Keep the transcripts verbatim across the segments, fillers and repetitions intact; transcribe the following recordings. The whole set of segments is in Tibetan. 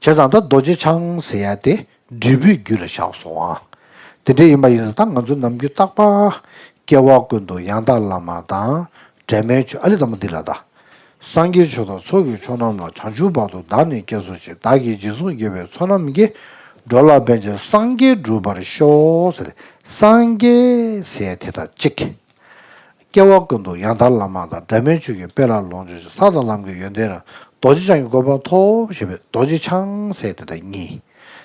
བྱས་ཙང་ད་རྡོ་རྗེ་འཆང་ཟེར་ཡ་དེ་འབྲས་བུའི་རྒྱུད་ལ་བཞག་སོང་ཨ། དེ་འདྲ་ཡིན་པ་ཡིན་ཙང་ད་ང་ཚོ་ནམ་རྒྱུན་རྟག་པར་སྐྱེ་བ་ཀུན་ཏུ་ཡང་དག་བླ་མ་དང་འབྲལ་མེད་ཆོས་ཨ་ལི་དམ་པ་འདི་ལ་ད། སངས་རྒྱས་ཆོས་དང་ཚོགས་ཀྱི་མཆོག་རྣམས་ལ། བྱང་ཆུབ་བར་དུ་བདག་ནི་སྐྱེ་སོ་ཞེས། བདག་གིས་རྗེས་སུ་བགྱིས་པའི་ཚོགས་རྣམས་ཀྱིས། འགྲོ་ལ་ཕན་ཕྱིར་སངས་རྒྱས་འགྲུབ་པར་ཤོག་ཟེར་ཏེ། སངས་རྒྱས་ཟེར་ཡ་དེ་དང་གཅིག་སྐྱེ་བ་ཀུན་ཏུ་ཡང་དག་བླ་མ་དང་། འབྲལ་མེད་ཆོས་ཀྱི་དཔལ་ལ་ལོངས་སྤྱོད་ཅིང་། ས་དང་ལམ་གྱི་ཡོན་ཏན་རྣམས། རྡོ་རྗེ་འཆང་གི་གོ་འཕང་ཐོབ་ཞེས་པའི་རྡོ་རྗེ་འཆང་ཟེར་དེ་དང་གཉིས།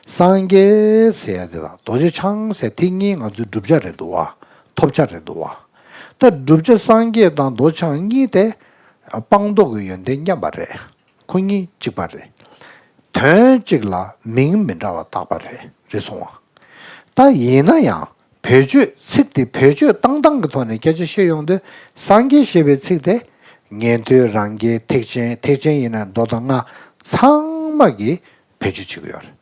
སངས་རྒྱས་ཟེར་དེ་དང་རྡོ་རྗེ་འཆང་ཟེར་དེ་གཉིས་ང་ཚོའི་བསྒྲུབ་བྱ་རེད་འདུག་བ། ཐོབ་བྱ་རེད་འདུག་བ། ད་བསྒྲུབ་བྱ་སངས་རྒྱས་དང་རྡོ་རྗེ་འཆང་གཉིས་དེ་སྤངས་རྟོགས་ཀྱི་ཡོན་ཏན་མཉམ་པ་རེད། ཁོ་གཉིས་གཅིག་པ་རེད། དོན་གཅིག་ལ་མིང་མི་འདྲ་བ་བཏགས་པ་རེད། རེད་སོང་བ། ད་ཡིན་ན་ཡང་བེད་སྤྱོད་ཚིག་དེ་བེད་སྤྱོད་བཏང་སྟངས་ཀྱི་ཐོག་ནས་སྐད་ཆ་བཤད་ཡོང་དུས་སངས་རྒྱས་ཞེས་པའི་ཚིག་དེ་ཉན་ཐོས་རང་རྒྱལ་ཐེག་ཆེན་ཐེག་ཆེན་ཡིན་ན་མདོ་དང་སྔགས་ཚང་མ་གིས་བེད་སྤྱོད་བྱེད་ཀྱི་ཡོད་རེད།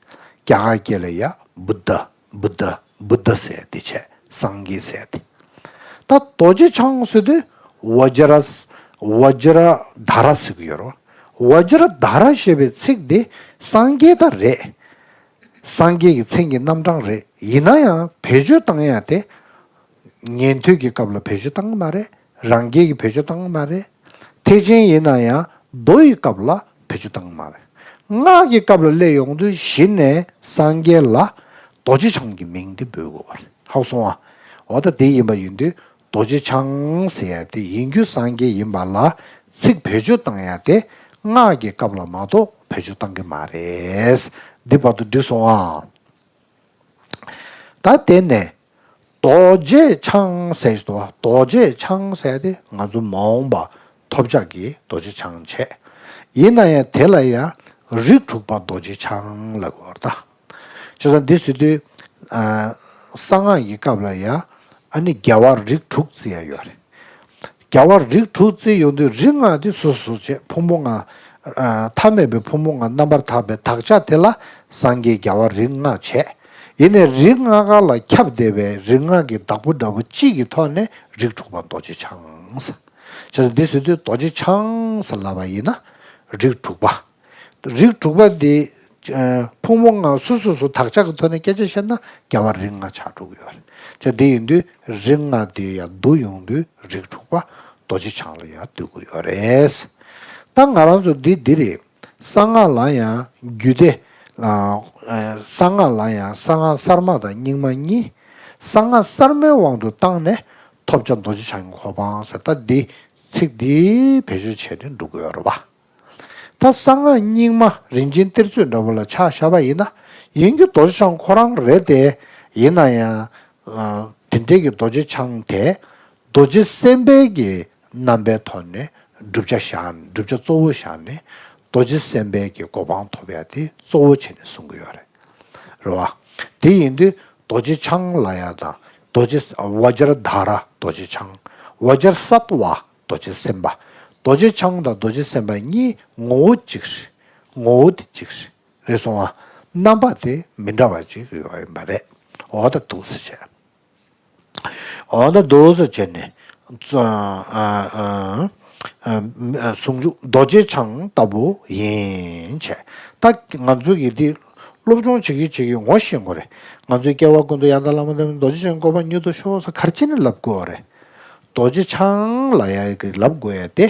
རྒྱ་གར་སྐད་ལ་ཡ་བུདྡྷ་བུདྡྷ་བུདྡྷ་ཟེར་དེ་བྱས་སངས་རྒྱས་ཟེར་དེ། ད་རྡོ་རྗེ་འཆང་ཟེར་དུས་བཛྲ་བཛྲ་དྷ་ར་ཟེར་གྱི་ཡོད་རེད། བཛྲ་དྷ་ར་ཞེས་པའི་ཚིག་འདི་སངས་རྒྱས་ད་རེད། སངས་རྒྱས་ཀྱི་མཚན་གྱི་རྣམ་གྲངས་རེད། ཡིན་ན་ཡང་བེད་སྤྱོད་བཏང་ཡ་དེ་ཉན་ཐོས་ཀྱི་སྐབས་ལ་བེད་སྤྱོད་བཏང་གི་མ་རེད། རང་རྒྱལ་གྱི་བེད་སྤྱོད་བཏང་གི་མ་རེད། ཐེག་ཆེན་ཡིན་ན་ཡང་མདོ་ཡི་སྐབས་ལ་བེད་སྤྱོད་བཏང་གི་མ་རེད། སྔགས་ཀྱི་སྐབས་ལ་སླེབས་ཡོང་དུས་གཞི་ནས་སངས་རྒྱས་ལ་རྡོ་རྗེ་འཆང་གི་མིང་འདི་འབོད་དགོས་པ་རེད། ཧ་གོ་སོང་ཨ། འོ་ད་དེ་ཡིན་པ་ཡིན་དུས་རྡོ་རྗེ་འཆང་ཟེར་ཡ་དེ་ཡིན་རྒྱུ་སངས་རྒྱས་ཡིན་པ་ལ་ཚིག་བེད་སྤྱོད་བཏང་ཡ་དེ་སྔགས་ཀྱི་སྐབས་ལ་མ་གཏོགས་བེད་སྤྱོད་བཏང་གི་མ་རེད། འདི་བར་དུ་འགྲིག་སོང་ཨ། ད་དེ་ནས་རྡོ་རྗེ་འཆང་ཟེར་གྱི་འདུག་བ། རྡོ་རྗེ་འཆང་ཟེར་དེ་ང་ཚོ་མ་འོངས་པ་ཐོབ་བྱ་གི་རྡོ་རྗེ་འཆང་བྱས། ཡིན་ན་ཡང་དེ་ལ་ཡང་རིགས་དྲུག་པ་རྡོ་རྗེ་འཆང་ལབ་དགོས་རེད་ད། བྱས་ཙང་འདི་ཟེར་དུས་ཨ། གསང་སྔགས་ཀྱི་སྐབས་ལ་ཡང་ཨ་ནི་རྒྱལ་བ་རིགས་དྲུག་བརྩི་ཡ་ཡོད་རེད། རྒྱལ་བ་རིགས་དྲུག་བརྩི་ཡོང་དུས་རིགས་ལྔ་དེ་སོ་སོ་བྱས་ཕུང་པོ་ལྔ། ཨ། ཐ་མལ་པའི་ཕུང་པོ་ལྔ་རྣམ་པར་དག་པའི་དག་བྱ་དེ་ལ་སངས་རྒྱས་རྒྱལ་བ་རིགས་ལྔ་བྱས། ཡིན་ནའི་རིགས་ལྔ་ཀ་ལ་ཁྱབ་བསྡད་པའི་རིགས་ལྔ་གི་བདག་པོ་འདྲ་བོ་གཅིག་གི་ཐོག་ནས་རིགས་དྲུག་པ་རྡོ་རྗེ་འཆང་ཟེར། བྱས་ཙང་འདི་ཟེར་དུས་རྡོ་རྗེ་འཆང་ཟེར་ལབ་པ་ཡིན་ན་རིགས་དྲུག་པ། རིགས་དྲུག་པ་འདི་ཕུང་པོ་ལྔ་སོ་སོ་སོ་དག་ཆ་གི་ཐོག་ནས་སྐད་ཆ་བཤད་ན་རྒྱལ་བ་རིགས་ལྔ་ཆགས་འགྲོ་གི་ཡོད་རེད། ཅེས་འདི་ཡིན་དུས་རིགས་ལྔ་འདི་ཡང་བསྡུ་ཡོང་དུས་རིགས་དྲུག་པ་རྡོ་རྗེ་འཆང་ལ་ཡང་བསྡུ་གི་ཡོད་རེད། ད་ང་རང་ཚོ་འདི་འདི་རེད། གསང་སྔགས་ལ་ཡང་རྒྱུད་སྡེ། གསང་སྔགས་ལ་ཡང་གསང་སྔགས་གསར་མ་དང་རྙིང་མ་གཉིས། གསང་སྔགས་གསར་མའི་དབང་དུ་བཏང་ནས་ཐོབ་བྱ་རྡོ་རྗེ་འཆང་གི་གོ་འཕང་ཟེར། ད་འདི་ཚིག་འདི་བེད་སྤྱོད་བྱས་ནས་འགྲོ་གི་ཡོད་རེད་པ། ད་གསང་སྔགས་རྙིང་མ་རིན་ཆེན་གཏེར་མཛོད་འདྲ་བོ་ལ་ཆ་བཞག་པ་ཡིན་ན་ཡིན་རྒྱུ་རྡོ་རྗེ་འཆང་ཁོ་རང་རེད་དེ། ཡིན་ན་ཡང་དེ་འདྲའི་གི་རྡོ་རྗེ་འཆང་དེ་རྡོ་རྗེ་སེམས་དཔའི་གི་རྣམ་པའི་ཐོག་ནས་བསྒྲུབ་བྱ་བཞག་ནས་བསྒྲུབ་བྱ་གཙོ་བོ་བཞག་ནས་རྡོ་རྗེ་སེམས་དཔའི་གི་གོ་འཕང་ཐོབ་ཡ་དེ་གཙོ་བོ་བྱས་ནས་གསུང་གི་ཡོད་རེད། རེད་བ། དེ་ཡིན་དུས་རྡོ་རྗེ་འཆང་ལབ་ཡ་དང་རྡོ་རྗེ་བཛྲ་དྷ་ར་རྡོ་རྗེ་འཆང་། བཛྲ་སཏྭ། རྡོ་རྗེ་སེམས་དཔའ། རྡོ་རྗེ་འཆང་དང་རྡོ་རྗེ་སེམས་དཔའ་གཉིས་ངོ་བོ་གཅིག་རེད། ངོ་བོ་དེ་གཅིག་རེད། རེད་སོང་ཨ། རྣམ་པ་དེ་མི་འདྲ་བ་ཅིག་ཡོད་ཡིན་པ་རེད། འོ་ད་འདུག་སེ་བྱས། འོ་ད་འདུག་སེ་བྱས་ནས། ཙ་ཨ་ཨ་ཨ་ཟུང་འཇུག་རྡོ་རྗེ་འཆང་ལྟ་བུ་ཡིན་བྱས། ད་ང་ཚོ་གིས་འདི་སློབ་སྦྱོང་བྱེད་ཀྱི་བྱེད་ཀྱི་ངོ་ཤེས་དགོས་རེད། ང་ཚོའི་སྐྱེ་བ་ཀུན་ཏུ་ཡང་དག་བླ་མ་དང་རྡོ་རྗེ་འཆང་གོ་འཕང་མྱུར་དུ་ཤོག་ཟེར་ག་རེ་བྱས་ནས་ལབ་དགོས་རེད། རྡོ་རྗེ་འཆང་ལབ་ཡ་གི་ལབ་དགོས་ཡ་དེ།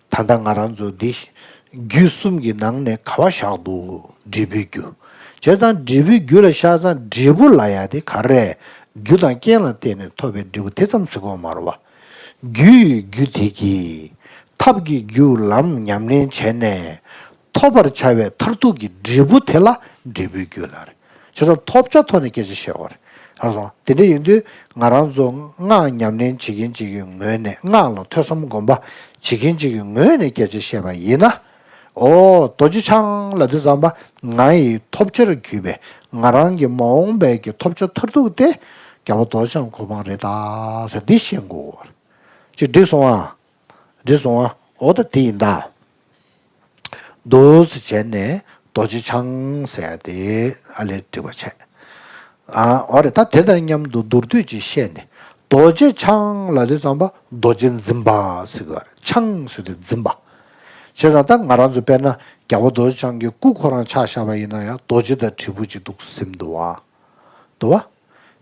ད་ལྟ་ང་རང་ཚོ་འདི་རྒྱུད་གསུམ་གྱི་ནང་ནས་ག་བ་བཞག་འདུག་འབྲས་བུའི་རྒྱུ། བྱས་ཙང་འབྲས་བུའི་རྒྱུ་ལ་བཞག་ཙང་འབྲས་བུ་ལབ་ཡ་དེ་ག་རེ། རྒྱུ་དང་རྐྱེན་ལ་བརྟེན་ནས་ཐོབ་པའི་འབྲས་བུ་དེ་ཙམ་ཟེར་དགོས་མ་རེད་བ། རྒྱུ་ཡི་རྒྱུ་དེ་གིས། ཐབས་ཀྱི་རྒྱུ་ལམ་ཉམས་ལེན་བྱས་ནས། ཐོབ་པར་བྱ་བའི་མཐར་ཐུག་གི་འབྲས་བུ་དེ་ལ་འབྲས་བུའི་རྒྱུ་ལབ་རེད། བྱས་ཙང་ཐོབ་བྱ་ཐོག་ནས་སྐད་ཆ་བཤད་པ་རེད། ཧ་གོ་སོང་། དེ་འདྲ་ཡིན་དུས་ང་རང་ཚོ་སྔགས་ཉམས་ལེན་བྱེད་མཁན་ཅིག་གི་ངོས་ནས་སྔགས་ལ་ཐོས་བསམ་སྒོམ་པ་བྱེད་མཁན་ཅིག་གི་ངོས་ནས་སྐད་ཆ་བཤད་པ་ཡིན་ན། ཨོ་རྡོ་རྗེ་འཆང་ལབ་དུས་ཙམ་པ་ང་ཡི་ཐོབ་བྱར་གྱུར་པའི་ང་རང་གི་མ་འོངས་པའི་གི་ཐོབ་བྱ་མཐར་ཐུག་དེ་རྒྱལ་བ་རྡོ་རྗེ་འཆང་གོ་འཕང་རེད་ད་ཟེར་འདི་ཤེས་དགོས། ཅིག་འགྲིག་སོང་ཨ། འགྲིག་སོང་ཨ། འོ་ད་དེ་ཡིན་ད། འདུག་སེ་བྱས་ནས་རྡོ་རྗེ་འཆང་ཟེར་ཡ་དེ་ཨ་ལས་འགྲིག་པ་བྱས། ཨ་འོ་རེད། ད་དེ་དང་མཉམ་དུ་མདོར་བསྡུས་ཅིག་བཤད་ནས་རྡོ་རྗེ་འཆང་ལབ་དུས་ཙམ་པ་རྡོ་རྗེ་འཛིན་པ་ཟེར་གི་རེད། འཆང་ཟེར་དུས་འཛིན་པ། བྱས་ཙང་ད་ང་རང་ཚོ་དཔེར་ན་ རྒྱལ་བ་རྡོ་རྗེ་འཆང་གི་སྐུ་ཁོ་རང་ཆ་བཞག་པ་ཡིན་ན་ཡང་རྡོ་རྗེ་དང་དྲིལ་བུ་གཅིག་འདུག་ཟིན་འདུག་བ། འདུག་བ།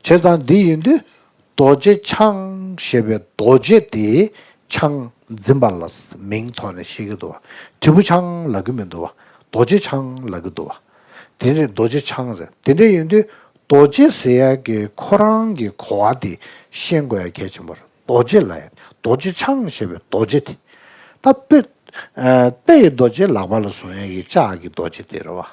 བྱས་ཙང་འདི་ཡིན་དུས་རྡོ་རྗེ་འཆང་ཞེས་པའི་རྡོ་རྗེ་དེ་འཆང་འཛིན་པ་ལ་མིང་ཐོག་ནས་བཤད་ཀྱི་འདུག་བ། དྲིལ་བུ་འཆང་ལབ་ཀྱི་མི་འདུག་བ། རྡོ་རྗེ་འཆང་ལབ་ཀྱི་འདུག་བ། དེ་འདྲའི་རྡོ་རྗེ་འཆང་ཟེར་དེ་འདྲ་ཡིན་དུས་རྡོ་རྗེ་ཟེར་ཡ་གི་ཁོ་རང་གི་གོ་བ་དེ་ཤེས་དགོས་ཡ་གལ་ཆེན་པོ་རེད། རྡོ་རྗེ་ལ་ཡ་རྡོ་རྗེ་འཆང་ཞེས་པའི་རྡོ་རྗེ་དེ་ད་དཔེ་ཨ་དཔེ་ཡི་རྡོ་རྗེ་ལག་པ་ལ་བཟུང་ཡ་གི་ལྕགས་ཀྱི་རྡོ་རྗེ་དེ་རེད་བ།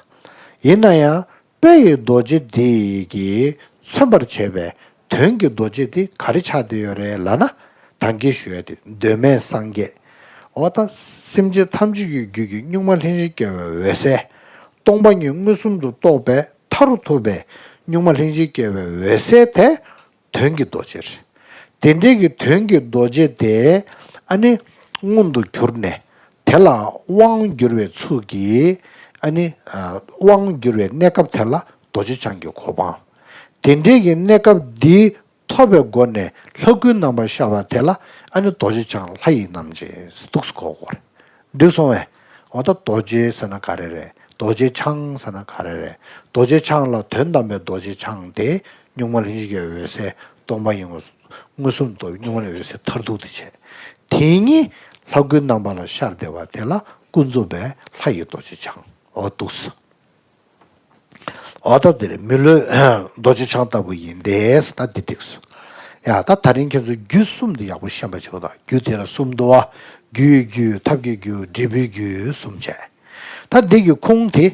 ཡིན་ན་ཡང་དཔེ་ཡི་རྡོ་རྗེ་དེ་གིས་མཚོན་པར་བྱས་པའི་དོན་གྱི་རྡོ་རྗེ་དེ་ག་རེ་ཆགས་བསྡད་ཡོད་རེད་ལབ་ན། ད་གིན་ཞུ་ཡ་དེ་གདོད་མའི་སངས་རྒྱས། འོ་ད་སེམས་ཅན་ཐམས་ཅད་ཀྱི་རྒྱུད་ཀྱི་གཉུག་མ་ལྷན་ཅིག་སྐྱེས་པའི་འོད་གསལ། སྟོང་པ་ཉིད་མངོན་སུམ་དུ་རྟོགས་པའི་མཐར་ཐུག་པའི་གཉུག་མ་ལྷན་ཅིག་སྐྱེས་པའི་འོད་གསལ་དེ་དོན་གྱི་རྡོ་རྗེ་རེད། དེ་འདྲའི་གི་དོན་གྱི་རྡོ་རྗེ་དེ་ཨ་ནི་མངོན་དུ་གྱུར་ནས་དེ་ལ་དབང་བསྒྱུར་བའི་ཚུལ་གྱིས་ཨ་ནི་ཨ་དབང་བསྒྱུར་བའི་གནས་སྐབས་དེ་ལ་རྡོ་རྗེ་འཆང་གི་གོ་འཕང་། དེ་འདྲའི་གི་གནས་སྐབས་འདི་ཐོབ་པའི་སྒོ་ནས་ལྷ་སྐུའི་རྣམ་པ་ཤར་བ་དེ་ལ་ཨ་ནི་རྡོ་རྗེ་འཆང་ལྷ་ཡི་རྣམ་འབྱེད་ཟེར་འདུག་སེ་གོ་དགོས་རེད། འགྲིག་སོང་བས། འོ་ད་རྡོ་རྗེ་ཟེར་ན་ག་རེ་རེད། རྡོ་རྗེ་འཆང་ཟེར་ན་ག་རེ་རེད། རྡོ་རྗེ་འཆང་ལ་དོན་དམ་པའི་རྡོ་རྗེ་འཆང་དེ་གཉུག་མ་ལྷན་ཅིག་གི་འོད་གསལ་སྟོང་པ་ཡིན་ངོ་། མངོན་སུམ་དུ་རྟོགས་པའི་གཉུག་མ་ལྷན་ཅིག་གི་འོད་གསལ་མཐར་ཐུག་དེ་བྱས། དེ་ཉིད་ལྷ་སྐུའི་རྣམ་པ་ལ་ཤར་བསྡད་པ་དེ་ལ་ཀུན་རྫོབ་པའི་ལྷ་ཡི་རྡོ་རྗེ་འཆང་འོ་འདུག་སེ། འོ་ད་འདིར་མི་ལུས་རྡོ་རྗེ་འཆང་ལྟ་བུ་ཡིན་ཏེ། ད་འདི་འགྲིགས་སོ། ཡ་ད་ད་རིང་ཁྱེད་ཚོ་རྒྱུད་གསུམ་འདི་ཡག་པོ་ཤེས་པ་བྱེད་དགོས། ད་རྒྱུད་དེ་ལ་གསུམ་འདུག་བ། རྒྱུ་ཡི་རྒྱུད། ཐབས་ཀྱི་རྒྱུད། འབྲས་བུའི་རྒྱུད་གསུམ་བྱས། ད་འདི་གི་ཁུངས་དེ་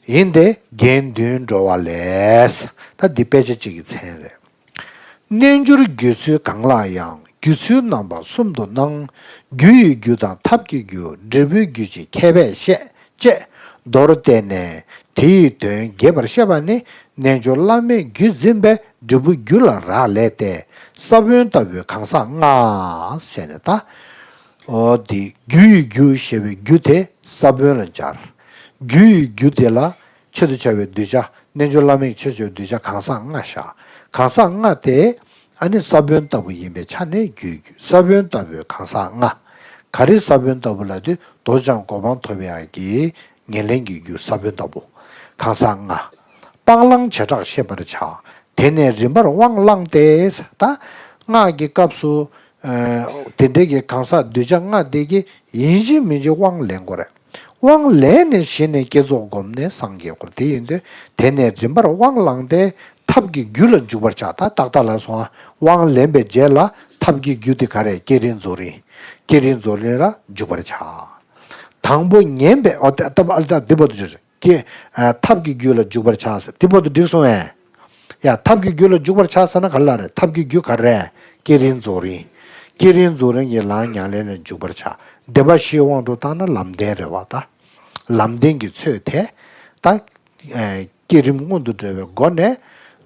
ཡིན་ཏེ། རྒྱན་བདུན་འགྲོ་བ་ལས། ད་འདི་དཔེ་ཆ་གཅིག་གི་མཚན་རེད། རྣལ་འབྱོར་བརྒྱུད་ཚུལ་གང་ལ་ཡང་། བརྒྱུད་ཚུལ་རྣམ་པ་གསུམ་དུ་སྣང་། རྒྱུ་ཡི་རྒྱུད་དང་ཐབས་ཀྱི་རྒྱུད། འབྲས་བུའི་རྒྱུད་ཅེས་མཁས་པས་བཤད། ཅེས་མདོར་བསྟན་ནས། དེ་ཡི་དོན་རྒྱས་པར་བཤད་པ་ནི། རྣལ་འབྱོར་བླ་མེད་རྒྱུད་འཛིན་པའི་འབྲས་བུ་རྒྱུད་ལ་རག་ལས་ཏེ། ས་བོན་ལྟ་བུའི་གང་ཟག་ལྔ་ཟེར་ནས་ད། འོ་དེ་རྒྱུ་ཡི་རྒྱུ་ཞེས་པའི་རྒྱུ་དེ་ས་བོན་ལ་སྦྱར། རྒྱུ་ཡི་རྒྱུ་དེ་ལ་ཆེད་དུ་བྱ་བའི་གདུལ་བྱ། རྣལ་འབྱོར་བླ་མེད་ཆེད་དུ་བྱ་བའི་གདུལ་བྱ་གང་ཟག་ལྔ་བཞག། གང་ཟག་ལྔ་དེ་ཨ་ནི་ས་བོན་ལྟ་བུ་ཡིན་པའི་ཆ་ནས་རྒྱུ་ཡི་རྒྱུ། ས་བོན་ལྟ་བུའི་གང་ཟག་ལྔ། ག་རེ་ས་བོན་ལྟ་བུ་ལབ་དུས་རྡོ་རྗེ་འཆང་གོ་འཕང་ཐོབ་ཡག་གི་ཉེར་ལེན་གྱི་རྒྱུ་ས་བོན་ལྟ་བུ། གང་ཟག་ལྔ། སྤང་བླང་བྱེ་བྲག་ཤེས་པར་བྱ། དེ་ནས་རིམ་པར་དབང་བླངས་ཏེ། ད་སྔགས་ཀྱི་སྐབས་སུ་ཨ་དེ་འདྲའི་གི་གང་ཟག་གདུལ་བྱ་ལྔ་དེ་གི་ཡིན་གཅིག་མིན་གཅིག་དབང་ལེན་དགོས་རེད། དབང་ལེན་ནས་གཞི་ནས་བསྐྱེད་རྫོགས་བསྒོམས་ནས་སངས་རྒྱས་སྐོར་དེ་ཡིན་དུས། དེ་ནས་རིམ་པར་དབང་བླངས་ཏེ། ཐབས་ཀྱི་རྒྱུད་ལ་འཇུག་པར་བྱ། ད་ཏག་ཏག་ལ་སོང་ང་། དབང་ལེན་པའི་རྗེས་ལ་ཐབས་ཀྱི་རྒྱུད་དེ་ག་རེ། བསྐྱེད་རིམ་རྫོགས་རིམ། བསྐྱེད་རིམ་རྫོགས་རིམ་ལ་འཇུག་པར་བྱ། དང་པོ་ཉན་པའི་འོ་ད་ད་ད་འདི་བར་དུ་འཇུག་ཟེར། ཀྱེ། ཨ་ཐབས་ཀྱི་རྒྱུད་ལ་འཇུག་པར་བྱ་ཟེར། འདི་བར་དུ་འགྲིག་སོང་ངས། ཡ་ཐབས་ཀྱི་རྒྱུད་ལ་འཇུག་པར་བྱ་ཟེར་ན་ག་རེ་ལབ་རེད། ཐབས་ཀྱི་རྒྱུད་ག་རེ། བསྐྱེད་རིམ་རྫོགས་རིམ། བསྐྱེད་རིམ་རྫོགས་རིམ་གྱི་ལམ་ཉམས་ལེན་ལ་འཇུག་པར་བྱ། བཟླས་པ་བཞིའི་དབང་དུ་བཏང་ན་ལམ་བདེན་རེད་བ་ད། ལམ་བདེན་གྱི་ཚོད་དེ། ད། ཨེ་བསྐྱེད་རིམ་སྔོན་དུ་འགྲོ་བའི་སྒོ་ནས།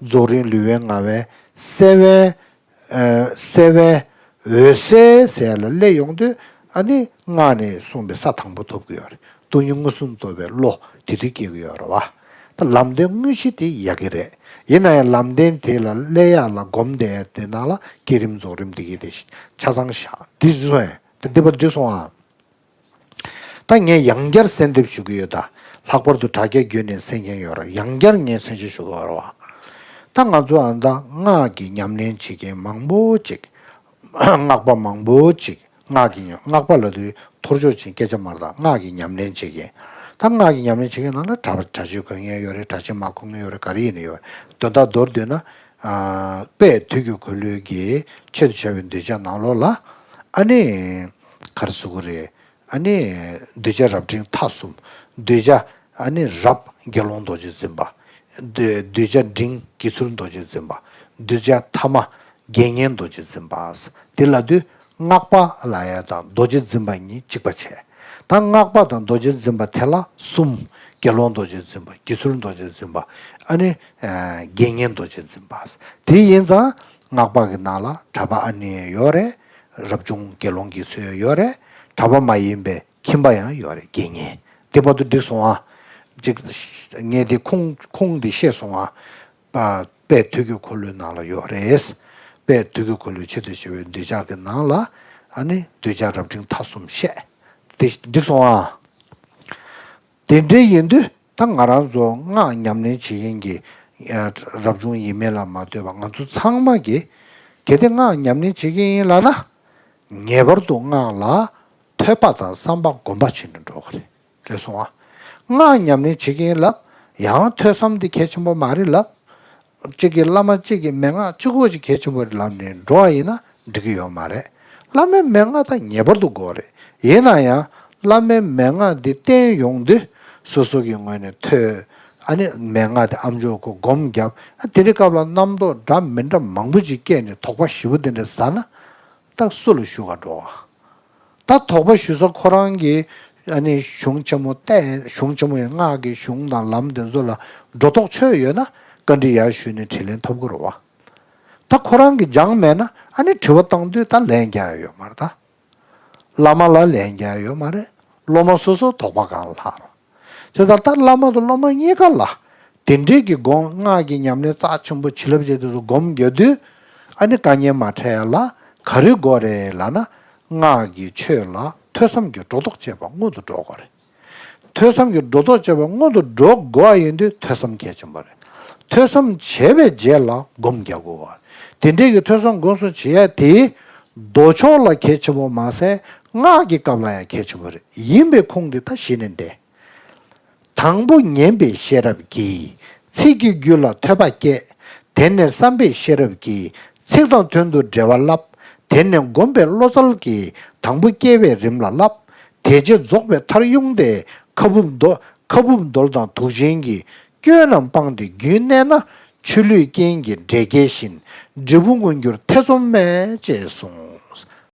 རྫོགས་རིམ་ལུས་དབེན་ལྔ་པའི་གསལ་བའི། ཨེ་གསལ་བའི་འོད་གསལ་ཟེར་ལ་སླེབས་ཡོང་དུས་ཨ་ནི་སྔགས་ནས་གསུངས་པའི་ས་དང་པོ་ཐོབ་ཀྱི་ཡོད་རེད། སྟོང་ཉིད་མངོན་སུམ་རྟོགས་པའི་བློ་དེ་དུས་སྐྱེ་གི་ཡོད་རེད་བ། ད་ལམ་བདེན་དངོས་གཞི་དེ་ཡག་གི་རེད། ཡིན་ན་ཡང་ལམ་བདེན་དེ་ལ་སླེབས་ཡག་ལ་སྒོམ་བསྡད་དེ་ནང་ལ་བསྐྱེད་རིམ་རྫོགས་རིམ་དེ་གི་དེ་ཆ་ཚང་བཞག་འདི་བཟོས་ཡང་ད་འདི་བར་འགྲིག་སོང་ཨ། ད་ངས་ཡང་བསྐྱར་གསལ་འདེབས་ཞུ་གི་ཡོད་ད། ལྷག་པར་དུ་དྲ་རྒྱ་བརྒྱུད་ནས་གསན་མཁན་ཡོད་ར་ཡང་བསྐྱར་ངས་གསལ་བཤད་ཞུ་གི་ཡོད་ར་བ། ད་ང་ཚོ་ཨ་ད་སྔགས་ཀྱི་ཉམས་ལེན་བྱེད་མཁན་མང་པོ་ཅིག་སྔགས་པ་མང་པོ་ཅིག་སྔགས་ཀྱི་ཉམས་སྔགས་པ་ལབ་དུས་ཐོར་ཅོག་ཅིག་སྐད་ཆ་མ་རེད་ད། སྔགས་ཀྱི་ཉམས་ལེན་བྱེད་མཁན། ད་སྔགས་ཀྱི་ཉམས་ལེན་བྱེད་མཁན་ནང་ལ་གྲྭ་པ་གྲྭ་ཆོས་གོ་མཁན་ཡོད་རེད། གྲྭ་ཆོས་མ་གོ་མཁན་ཡོད་རེད། ག་རེ་ཡིན་ན་ཡོད་རེད། དོན་དག་མདོར་བསྡུས་ན། ཨ་དཔལ་དུས་ཀྱི་འཁོར་ལོའི་གི་ཆེད་དུ་བྱ་བའི་གདུལ་བྱ་ནང་ལོགས་ལ་ཨ་ནི་ག་རེ་ཟེར་དགོས་རེད། ཨ་ནི་གདུལ་བྱ་རབ་འབྲིང་ཐ་གསུམ། གདུལ་བྱ་ཨ་ནི་རབ་དགེ་སློང་རྡོ་རྗེ་འཛིན་པ། གདུལ་གདུལ་བྱ་འབྲིང་དགེ་ཚུལ་རྡོ་རྗེ་འཛིན་པ། གདུལ་བྱ་ཐ་མ་དགེ་བསྙེན་རྡོ་རྗེ་འཛིན་པ། དེ་ལབ་དུས་སྔགས་པ་ལབ་ཡ་དང་རྡོ་རྗེ་འཛིན་པ་གཉིས་གཅིག་པ་བྱས། ད་སྔགས་པ་དང་རྡོ་རྗེ་འཛིན་པ་དེ་ལ་གསུམ། དགེ་སློང་རྡོ་རྗེ་འཛིན་པ། དགེ་ཚུལ་རྡོ་རྗེ་འཛིན་པ། ཨ་ནི་དགེ་བསྙེན་རྡོ་རྗེ་འཛིན་པ། དེ་ཡིན་ཙང་སྔགས་པ་གི་ནང་ལ་གྲྭ་པ་ཨ་ནི་ཡོད་རེད། རབ་བྱུང་དགེ་སློང་གི་ཚུལ་ཡོད་རེད། གྲྭ་པ་མ་ཡིན་པའི་ཁྱིམ་པ་ཡང་ཡོད་རེད། དགེ་བསྙེན། དེ་བར་དུ་འགྲིག་སོང་ཨ། ཅིག་ངས་དེ་ཁུངས་ཁུངས་འདི་ཤེས་སོང་ཨ། པ་དཔལ་དུས་ཀྱི་འཁོར་ལོའི་ནང་ལ་ཡོད་རེད། དཔལ་དུས་ཀྱི་འཁོར་ལོའི་ཆེད་དུ་བྱ་བའི་གདུལ་བྱ་གི་ནང་ལ་ཨ་ནི་གདུལ་བྱ་རབ་འབྲིང་ཐ་གསུམ་བཤད། དེ་འགྲིག་སོང་ཨ། དེ་འདྲ་ཡིན་དུས་ད་ང་རང་ཚོ་སྔགས་ཉམས་ལེན་བྱེད་མཁན་གྱི་རབ་བྱུང་ཡིན་མིན་ལ་མ་ལྟོས་པར་ང་ཚོ་ཚང་མ་གིས་གལ་ཏེ་སྔགས་ཉམས་ལེན་བྱེད་ཀྱི་ཡིན་ལབ་ན། ངེས་པར་དུ་སྔགས་ལ་ཐོས་པ་དང་བསམ་པ་སྒོམ་པ་བྱས་ནས་འགྲོ་དགོས་རེད། རེད་སོང་ཨ། སྔགས་ཉམས་ལེན་བྱེད་ཀྱིན་ལབ། ཡང་ཐོས་བསམ་འདི་གལ་ཆེན་པོ་མ་རེད་ལབ། གཅིག་གིས་བླ་མ་གཅིག་གི་མན་ངག་གཅིག་པོ་ཅིག་གལ་ཆེན་པོ་རེད་ལབ་ནས་འགྲོ་བ་ཡིན་ན་འགྲིག་གི་ཡོད་མ་རེད། བླ་མའི་མན་ངག་ད་ངེས་པར་དུ་དགོས་རེད། ཡིན་ན་ཡང་བླ་མའི་མན་ངག་འདི་བསྟན་ཡོང་དུས་སོ་སོ་གི་ངོས་ནས་ཐོས། ཨ་ནི་མན་ངག་དེ་ཨམ་ཅོག་གི་སྒོམ་བརྒྱབ། ཨ་དེ་འདྲའི་སྐབས་ལ་རྣམ་རྟོག་འདྲ་མི་འདྲ་མང་པོ་ཅིག་སྐྱེས་ནས་དོགས་པ་ཞེ་པོ་དེ་འདྲ་ཟ་ན། ད་སུ་ལ་ཞུ་ག་འགྲོ་བ། ད་དོགས་པ་ཞུ་ས་ཁོ་རང་གི་ཨ་ནི་གཞུང་ཆེན་མོ་བསྟན། གཞུང་ཆེན་མོ་ཡི་སྔགས་ཀྱི་གཞུང་དང་ལམ་དེ་ཚོ་ལ་སྒྲོ་འདོགས་ཆོད་ཡོད་ན་བཀའ་འདྲི་ཡར་ཞུས་ནས་དྲིས་ལན་ཐོབ་ཀྱི་རེད་བ། ད་ཁོ་རང་གིས་སྦྱངས་མེད་ན་ཨ་ནི་དྲི་བ་བཏང་དུས་ད་ལན་རྒྱག་ཡ་ཡོད་མ་རེད་ད། བླ་མ་ལ་ལན་རྒྱག་ཡ་ཡོད་མ་རེད། སློབ་མ་སོ་སོ་དོགས་པ་སྒང་ལ་ལྷག་རོགས། དེ་ལྟར་ད་བླ་མ་དང་སློབ་མ་གཉིས་ཀ་ལ་དེ་འདྲའི་གི་སྒོམ། སྔགས་ཀྱི་ཉམས་ལེན་རྩ་ཆེན་པོ་བྱིན་རླབས་ཆེ་དེ་ཚོ་སྒོམ་རྒྱག་དུས་ཨ་ནི་དཀའ་ངལ་མ་འཕྲད་ཡ་ལ་ག་རེ་དགོས་རེད་ལབ་ན། སྔགས་ཀྱི་ཆོས་ལ་ཐོས་བསམ་གྱི་སྒྲོ་འདོགས་བཅད་པ་སྔོན་དུ་འགྲོ་དགོས་རེད། ཐོས་བསམ་གྱི་སྒྲོ་འདོགས་བཅད་པ་སྔོན་དུ་འགྲོ་དགོས་པ་ཡིན་དུས་ཐོས་བསམ་གལ་ཆེན་པོ་རེད། ཐོས་བསམ་བྱས་པའི་རྗེས་ལ་སྒོམ་རྒྱག་དགོས་པ། དེ་འདྲའི་གི་ཐོས་བསམ་སྒོམ་གསུམ་བྱེད་ཡ་དེ་མདོ་ཕྱོགས་ལ་གལ་ཆེན་པོ་མ་ཟད་སྔགས་ཀྱི་སྐབས་ལ་ཡང་གལ་ཆེན་པོ་རེད། ཡིན་པའི་ཁུངས་འདི་ད་གཞི་ནས་འདས། དང་པོ་ཉན་པའི་ཤེས་རབ་ཀྱིས། ཚིག་གི་རྒྱུད་ལ་ཐོས་པ་སྐྱེ། དེ་ནས་བསམ་པའི་ཤེས་རབ་ཀྱིས། ཚིག་དང་དོན་དུ་འགྲེལ་བ་བསླབ། དེ་ནས་སྒོམ་པའི་བློ་རྩལ་གྱིས། དང་པོ་སྐྱེ་བའི་རིམ་ལ་བསླབ། དེ་རྗེས་རྫོགས་པའི་མཐར་དབྱུང་སྟེ། ཁ་སྦུབ་རྡོ། ཁ་སྦུབ་རྡོལ་དང་དུག་ཅན་གྱི། སྐྱོན་རྣམས་སྤངས་ཏེ་རྒྱུན་གནས་ན། ཆུ་ལུད་རྐྱེན་གྱིས་འབྲས་སྐྱེས་བཞིན། འབྲས་བུ་མངོན་འགྱུར་ཐེ་ཚོམ་མེད། ཅེས་གསུངས།